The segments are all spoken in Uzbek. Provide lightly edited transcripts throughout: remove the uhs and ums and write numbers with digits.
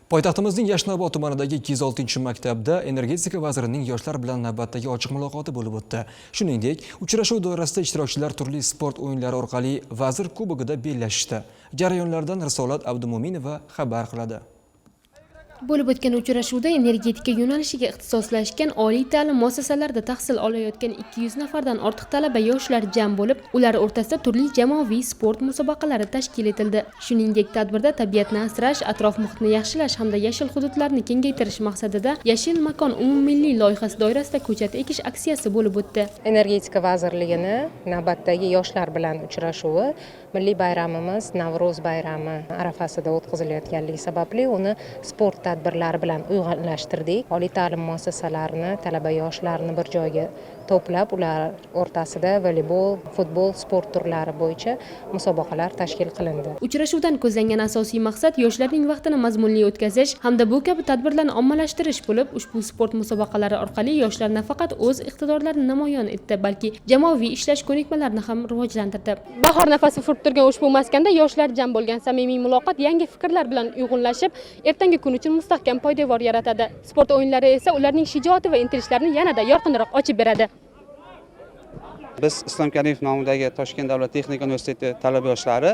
Poytaxtimizning Yashnobod tumanidagi 206-maktabda energetika vazirining yoshlar bilan navbatdagi ochiq muloqoti bo'lib o'tdi. Shuningdek, uchrashuv doirasida ishtirokchilar turli sport o'yinlari orqali vazir kubogida bellashishdi. Jarayonlardan Risolat Abdumo'minova xabar qiladi. Bo'lib o'tgan uchrashuvda energetika yo'nalishiga ixtisoslashgan oliy ta'lim muassasalarida tahsil olayotgan 200 nafardan ortiq talaba yoshlar jam bo'lib, ular o'rtasida turli jamoaviy sport musobaqalari tashkil etildi. Shuningdek, tadbirda tabiatni asrash, atrof muhitni yaxshilash hamda yashil hududlarni kengaytirish maqsadida "Yashil makon" umummilliy loyihasi doirasida ko'chat ekish aksiyasi bo'lib o'tdi. Energetika vazirligini navbatdagi yoshlar bilan uchrashuvi milliy bayramimiz, Navro'z bayrami arafasida o'tkazilayotganligi sababli uni sport tadbirlari bilan uyg'unlashtirdik. Oliy ta'lim muassasalarini talaba yoshlarini bir joyga to'plab, ular o'rtasida voleybol, futbol sport turlari bo'yicha musobaqalar tashkil qilindi. Uchrashuvdan ko'zlangan asosiy maqsad yoshlarning vaqtini mazmunli o'tkazish hamda bu kabi tadbirlarni ommalashtirish bo'lib, ushbu sport musobaqalari orqali yoshlar nafaqat o'z iqtidorlarini namoyon etdi, balki jamoaviy ishlash ko'nikmalarini ham rivojlantirdi. Bahor nafasi ufurib turgan ushbu maskanda yoshlar jam bo'lgan samimiy muloqot yangi fikrlar bilan uyg'unlashib, ertangi kun uchun mustahkam poydevor yaratadi. Sport o'yinlari esa ularning shijoati va intilishlarini yanada yorqinroq ochib beradi. Biz Islom Karimov nomidagi Toshkent davlat texnika universiteti talaba yoshlari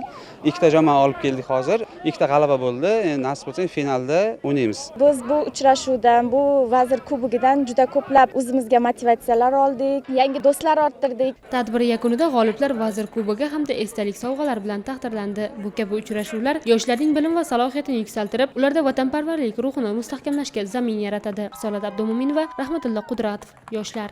ikkita jamoa olib keldik hozir. Ikkita g'alaba bo'ldi. Endi nasib bo'lsa, finalda o'ynaymiz. Biz bu uchrashuvdan, bu vazir kubogidan juda ko'plab o'zimizga motivatsiyalar oldik, yangi do'stlar orttirdik. Tadbir yakunida g'oliblar vazir kubogi hamda esdalik sovg'alar bilan taqdirlandi. Bu kabi uchrashuvlar yoshlarning bilim va salohiyatini yuksaltirib, ularda vatanparvarlik ruhini mustahkamlashga zamin yaratadi. Risolat Abdumo'minova, Rahmatullo Qudratov, "Yoshlar".